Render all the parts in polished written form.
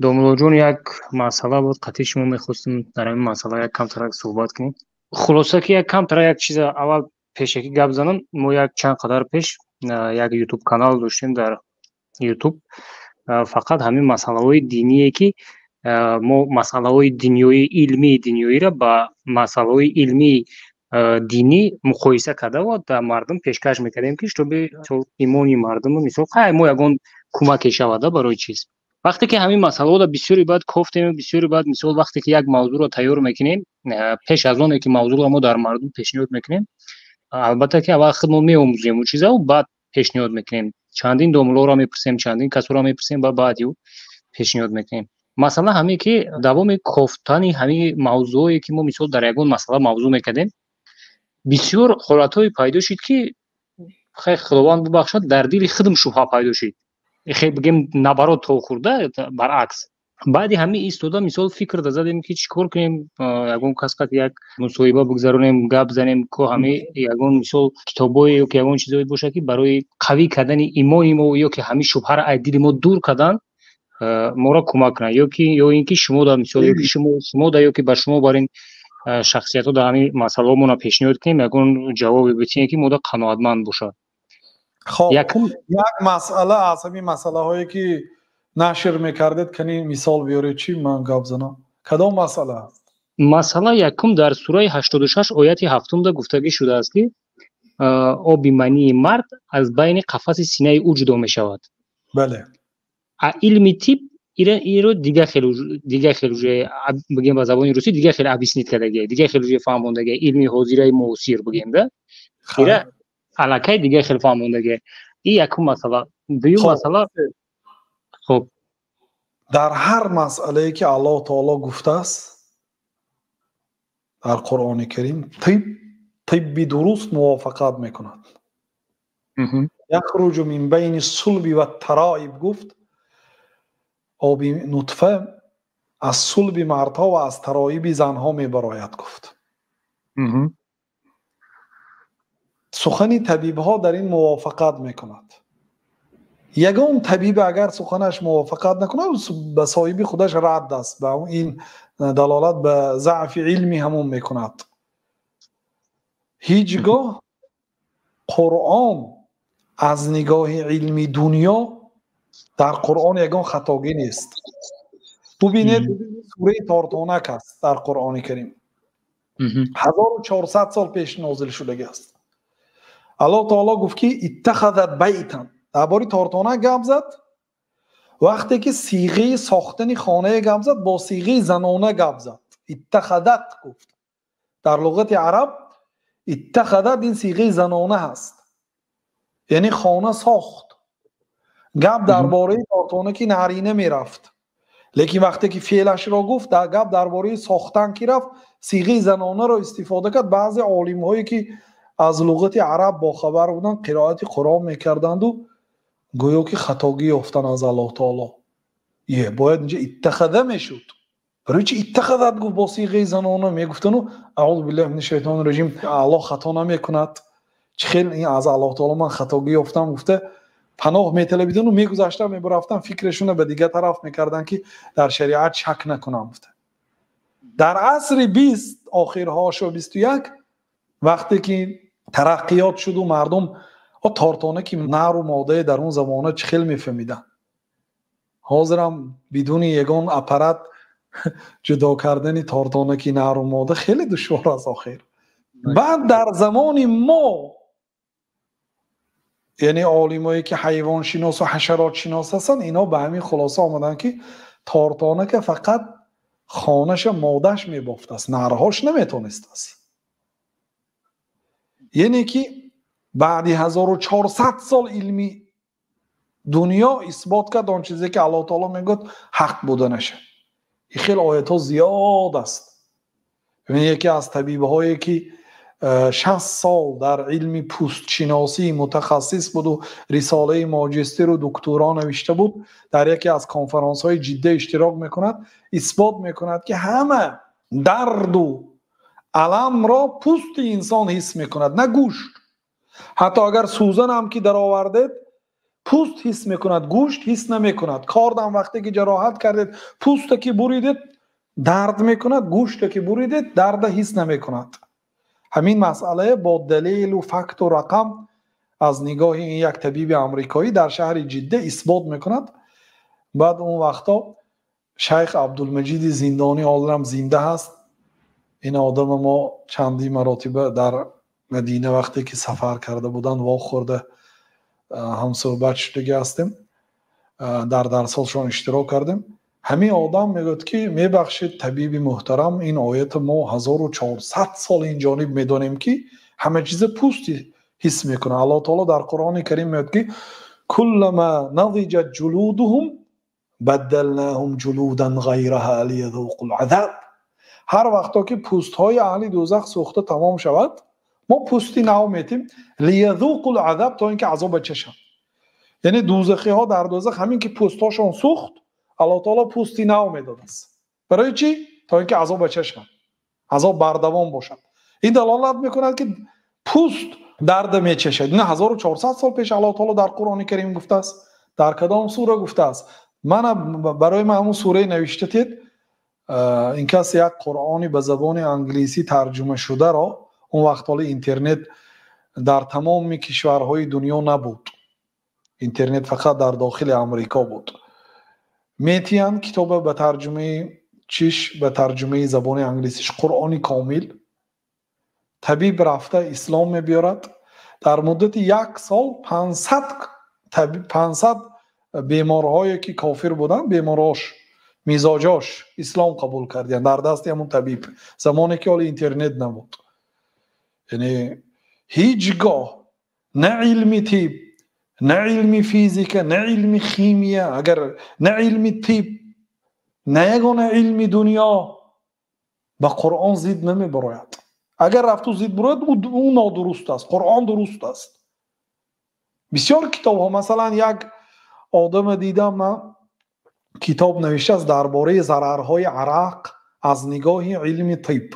Домуллоҷон, як масъала буд, қатъи шумо мехостем дар ҳамин масъала як камтарак суҳбат кунем. Хулоса ки як камтара як чиза аввал пешакӣ гап занам. Мо як чанд қадар пеш як ютуб канал доштем дар ютуб, фақат ҳамин масъалаҳои диние ки мо масъалаҳои дунёӣ, илмии дунёиро ба масъалаҳои илмии динӣ муқоиса карда ва дар мардум пешкаш мекардем, ки чтобы имони мардуму мисол хай мо ягон кӯмаке шавада барои чиз. Вақте ки ҳамин масъалаҳоро бисёре баъд кофтем, бисёре баъд мисол вақте ки як мавзӯъро тайёр мекунем, пеш аз оне ки мавзӯъро мо дар мардум пешниҳод мекунем, албатта ки аввал худмон меомӯзем ӯ чизаву баъд пешниҳод мекунем. Чандин домуллоро мепурсем, чандин касоро мепурсем ва баъд ю пешниҳод мекунем. Масъала ҳамин ки давоми кофтани ҳамин мавзӯое ки мо мисол дар ягон масъала мавзӯъ мекардем, бисёр ҳолатҳое пайдо шуд ки хай Худованд бубахшад, дар дили худам шубҳа пайдо шуд. Хе бигем, наоборот, то хурда баръакс. Баъди ҳамин истода мисол фикр задем ки чӣ кор кунем, ягон кас қат як мусоҳиба бигзаронем, гап занем, ко ҳамин ягон мисол китобое ё ки ягон чизое бошад, ки барои қавӣ кардани имони мо ё ки ҳамин шубҳаро аз дили мо дур кардан моро кӯмак кунад, ё ки ё ин ки шумо да мисол, ё ки шумо да, ё ки ба шумо бар ин шахсиятҳо дар ҳамин масъалаҳо пешниҳод кунем, ягон ҷавобе битиҳем, ки мода қаноатманд бошад. Хоб, як масъала аз ҳамин масъалаҳое ки нашр мекардед, кани мисол биёред, чӣ ман гап занам? Кадом масъала аст? Масъала якум, дар сураи 86 ояти ҳафтумда гуфтагӣ шудааст, ки оби мании мард аз байни қафаси синаи ӯ ҷудо мешавад. Бале. А илми тиб иро дига хел уже, бигем, ба забони русӣ дига хел объяснить кардагия, дига хел уже фаҳмондагия. Илми ҳозираи муосир, бигем, да, ира аллакай дига хел фаҳмондагия. И якум масъала. Дуюм масъала, хоб. Дар ҳар масъалае ки Аллоҳ таоло гуфтааст дар Қуръони Карим, тиб, тибби дуруст мувофиқат мекунад. يخرج من بين الصلب والترائب гуфт, оби нутфа аз сулби мардҳо ва аз тароиби занҳо мебарояд, гуфт. Сухани табибҳо дар ин мувофиқат мекунад. Ягон табиб агар суханаш мувофиқат накунад, ба соҳиби худаш радд аст. Ба ин далолат ба заъфи илми ҳамон мекунад. Ҳеҷ гоҳ Қуръон аз нигоҳи илми дунё, дар Қуръон ягон хатогӣ нест. Бубинед, сураи Тортонак аст дар Қуръони Карим, 1400 сол пеш нозил шудагӣ аст. Аллоҳ таоло гуфт ки اتخذت بيتا. Дар бораи тортонак гап зад. Вақте ки сиғаи сохтани хонае гап зад, бо сиғаи занона гап зад, اتخذت гуфт. Дар луғати араб اتخذت ин сиғаи занона ҳаст, яъне хона сохт. Гап дар бораи тортонаки нарина мерафт, лекин вақте ки феълашро гуфт, гап дар бораи сохтан ки рафт, сиғаи занонаро истифода кард. Баъзе олимҳое ки аз луғати араб бохабар буданд, қироати Қуръон мекарданду гӯё ки хатогӣ ёфтан аз Аллоҳ таоло. Е, бояд инҷа اتخذ мешуд, барои чи اتخذت гуфт бо сиғаи занона? Мегуфтану أعوذ بالله من الشيطان الرجيم, Аллоҳ хато намекунад, чӣ хел ин аз Аллоҳ таоло ман хатогӣ ёфтам гуфта паноҳ металабидану мегузаштан, мебарафтан, фикрашона ба дигар тараф мекарданд, ки дар шариат шак накунам гуфта. Дар асри 20, охирҳошо 21, вақте ки тараққиёт шуду мардум тортона ки нару модае дар он замона чӣ хел мефаҳмиданд? Ҳозирам бидуни ягон аппарат ҷудо кардани тортонаки нару мода хеле душвор аст. Охир баъд дар замони мо, яъне олимое ки ҳайвоншиносу ҳашаротшинос ҳастанд, инҳо ба ҳамин хулоса омаданд, ки тортонака фақат хонаша модаш мебофтааст, нарҳош наметонистааст. Яъне ки баъди 1400 сол илми дунё исбот кард он чизе ки Аллоҳ таоло мегӯяд ҳақ буданаша. Ин хел оятҳо зиёд аст. Яке аз табибҳое ки 60 сол дар илми пӯстшиносӣ мутахассис буду рисолаи моҷистеру докторо навишта буд, дар яке аз конферансҳои Ҷидда иштирок мекунад, исбот мекунад, ки ҳама дарду аламро пӯсти инсон ҳис мекунад, на гӯшт. Ҳатто агар сӯзанам ки даровардед. Пӯст ҳис мекунад, гӯшт ҳис намекунад. Кордам вақте ки ҷароҳат кардед, пӯста ки буридед дард мекунад, гӯшта ки буридед дарда ҳис намекунад. Ҳамин масъала бо далелу факту рақам аз нигоҳи ин як табиби амрикоӣ дар шаҳри Ҷидда исбот мекунад. Баъд он вақто шайх Абдулмаҷиди Зиндонӣ ҳозирам зинда ҳаст. Ин одама мо чандин маротиба дар Мадина вақте ки сафар карда буданд вохӯрда ҳамсӯҳбат шудагӣ ҳастем, дар дарсҳошон иштирок кардем. Ҳамин одам мегӯяд ки мебахшед табиби муҳтарам, ин оята мо 1400 сол ин ҷониб медонем ки ҳама чиза пӯст ҳис мекунад. Аллоҳ таоло дар Қуръони Карим мегӯяд ки куллама назиҷат ҷулудуҳум баддалнаҳум ҷулудан ғайраҳа лиязуқул азаб. Ҳар вақто ки пӯстҳои аҳли дӯзах сӯхта тамом шавад, мо пӯсти нав метим, лиязуқул азаб, то ин ки азоба чашанд. Яъне дӯзахиҳо дар дӯзах ҳамин ки пӯстҳошон сӯхт, Аллоҳ таоло пӯсти нав медодааст. Барои чӣ? То ин ки азоба чашанд, азоб бардавом бошад. Ин далолат мекунад ки пӯст дарда мечашад. Ин 1400 сол пеш Аллоҳ таоло дар Қуръони Карим гуфтааст. Дар кадом сура гуфтааст? Мана барои ман ҳамун сураи навишта тед. Ин кас як Қуръони ба забони англисӣ тарҷума шударо, он вақт ҳоли интернет дар тамоми кишварҳои дунё набуд, интернет фақат дар дохили Амрико буд. Метиянд китоба ба тарҷумаи чиш, ба тарҷумаи забони англисиш Қуръони комил. Табиб рафта ислом мебиёрад. Дар муддати як сол 500 беморҳое ки кофир буданд, беморҳош, мизоҷош ислом қабул карданд дар дасти ҳамун табиб, замоне ки ҳоли интернет набуд. Яъне ҳеҷ гоҳ на илми тиб, на илми физика, на илми химия, агар на илми тиб, на ягона илми дунё ба Қуръон зид намебарояд. Агар рафту зид бирояд, ӯ нодуруст аст, Қуръон дуруст аст. Бисёр китобҳо, масалан як одама дидам ман, китоб навиштааст дар бораи зарарҳои арақ аз нигоҳи илми тиб.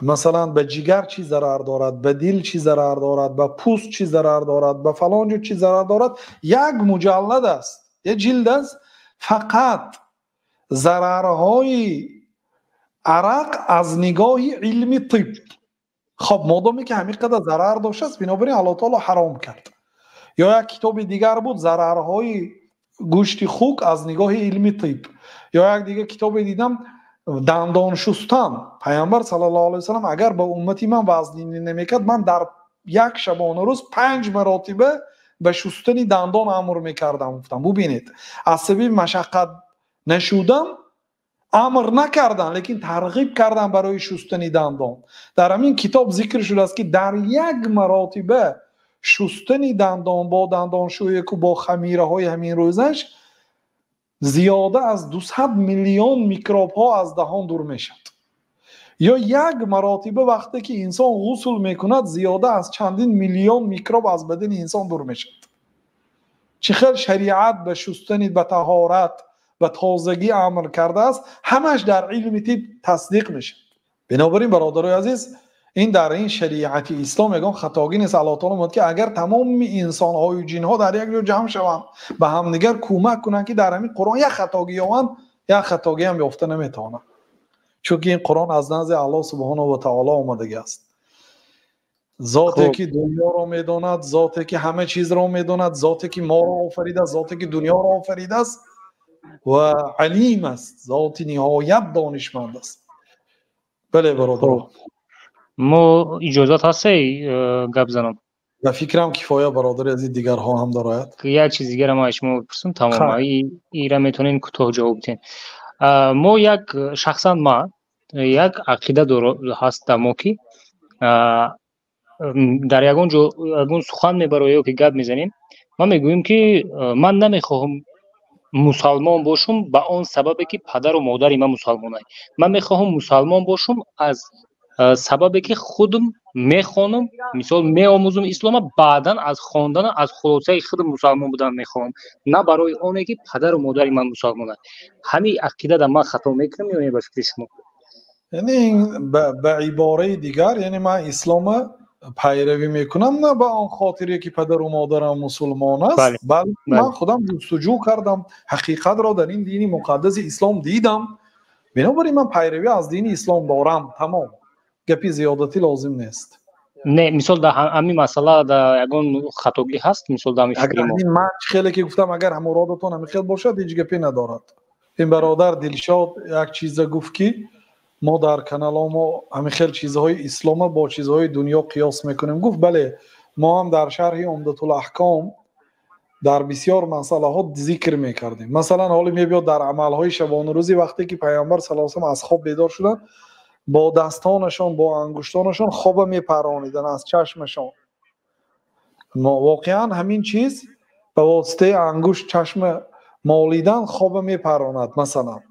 Масалан ба ҷигар чӣ зарар дорад, ба дил чӣ зарар дорад, ба пӯст чӣ зарар дорад, ба фалон ҷо чӣ зарар дорад. Як муҷаллад аст, як ҷилд аст, фақат зарарҳои арақ аз нигоҳи илми тиб. Хоб, модоме ки ҳамин қадар зарар доштааст, бинобар ин Аллоҳ таоло ҳаром кард. Ё як китоби дигар буд, зарарҳои гӯшти хук аз нигоҳи илми тиб. Ё як дигар китобе дидам, дандон шустан. Пайғамбар саллаллоҳу алайҳи васаллам агар ба уммати ман вазнинӣ намекард, ман дар як шабонарӯз 5 маротиба ба шустани дандон амр мекардам. Гуфтам бубинед, аз сабаби машаққат нашудан амр накардан, лекин тарғиб кардан барои шустани дандон. Дар ҳамин китоб зикр шудааст ки дар як маротиба шустани дандон бо дандоншӯяку бо хамираҳои ҳамин рӯзаш зиёда аз 200 миллион микробҳо аз даҳон дур мешавад. Ё як маротиба вақте ки инсон ғусл мекунад, зиёда аз чандин миллион микроб аз бадани инсон дур мешавад. Чӣ хел шариат ба шустани, ба таҳорат, ба тозагӣ амр кардааст, ҳамаш дар илми тиб тасдиқ мешавад. Бинобар ин бародарои азиз, ин дар ин шариати ислом ягон хатогӣ нест. Аллоҳ таоло мегӯяд ки агар тамоми инсонҳою ҷинҳо дар як ҷо ҷамъ шаванд, ба ҳамдигар кӯмак кунанд ки дар ҳамин Қуръон як хатогӣ ёванд, як хатогӣ ҳам ёфта наметавонанд. Чунки ин Қуръон аз назди Аллоҳ субҳонаҳу ва таоло омадагӣ аст. Зоте ки дунёро медонад, зоте ки ҳама чизро медонад, зоте ки моро офаридааст, зоте ки дунёро офаридааст ва алим аст, зоти ниҳоят донишманд аст. Бале бародаро, мо иҷозат ҳастей гап занам? Ба фикрам кифоя бародари азиз, дигарҳо ҳам дорояд. Як чиз дигара ман аз шумо бипурсам, тамом, ира метавонем кӯтоҳ ҷавоб диҳем. Мо як шахсан ман як ақида ҳаст дар мо ки дар ягон ҷо ягон сухан мебароя ё ки гап мезанем, ман мегӯем ки ман намехоҳам мусалмон бошум ба он сабабе ки падару модари ман мусалмонанд. Ман мехоҳам мусалмон бошум аз сабабе ки худам мехонам, мисол меомӯзам ислома, баъдан аз хондан аз хулосаи худам мусалмон будан мехоҳам, на барои оне ки падару модари ман мусалмонанд. Ҳамин ақида дар ман хато мекунам ё не ба фикри шумо? Яъне ба ибораи дигар, яъне ман ислома Пайравӣ мекунам на ба он хотире, ки падару модарам мусулмон аст, балки ман худам ҷустуҷӯ кардам, ҳақиқатро дар ин дини муқаддаси ислом дидам. Бинобар ин ман пайравӣ аз дини ислом дорам. Тамом, гапи зиёдатӣ лозим нест. Не, мисол, дар ҳамин масъала дар ягон хатогӣ ҳаст, мисол, дар ҳамин фикри мо? Ман хеле ки гуфтам, агар муродатон ҳамин хел бошад, ҳеҷ гапе надорад. Ин бародар Дилшод як чиза гуфт, ки мо дар каналҳо мо ҳамин хел чизҳои ислома бо чизҳои дунё қиёс мекунем, гуфт. Бале, мо ҳам дар шарҳи Умдатулаҳком дар бисёр масъалаҳо зикр мекардем. Масалан, ҳоле мебиёд дар амалҳои шабонарӯзӣ, вақте ки Пайғамбар саллаллоҳу алайҳи васаллам аз хоб бедор шуданд, бо дастонашон, бо ангуштонашон хоба мепарониданд аз чашмашон. Воқеан, ҳамин чиз, ба воситаи ангушт чашма молидан, хоба мепаронад, масалан.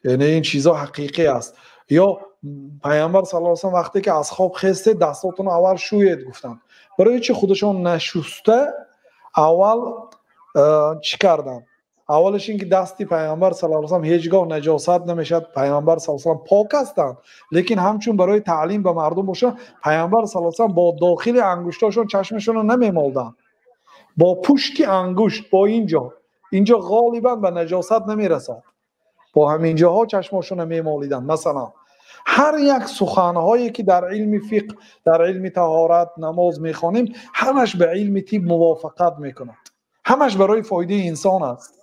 Яъне ин чизҳо ҳақиқӣ аст. Ё Пайғамбар саллаллоҳу алайҳи васаллам вақте ки аз хоб хестед, дастотонро аввал шӯед, гуфтанд. Барои чи худашон нашуста аввал чӣ карданд? Аввалаш ин ки дасти Пайғамбар саллаллоҳу алайҳи васаллам ҳеҷ гоҳ наҷосат намешавад. Пайғамбар саллаллоҳу алайҳи васаллам пок ҳастанд, лекин ҳамчун барои таълим ба мардум бошад, Пайғамбар саллаллоҳу алайҳи васаллам бо дохили ангуштошон чашмашонро намемолданд, бо пушти ангушт, бо инҷо. Инҷо ғолибан ба наҷосат намерасад, бо ҳамин ҷоҳо чашмошонро мемолиданд. Масалан, ҳар як суханҳое ки дар илми фиқҳ, дар илми таҳорат, намоз мехонем, ҳамаш ба илми тиб мувофиқат мекунад, ҳамаш барои фоидаи инсон аст.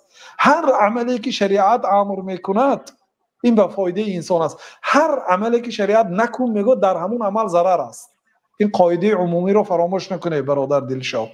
Ҳар амале ки шариат амр мекунад, ин ба фоидаи инсон аст. Ҳар амале ки шариат накун мегӯяд, дар ҳамун амал зарар аст. Ин қоидаи умумиро фаромӯш накунед, бародар Дилшод.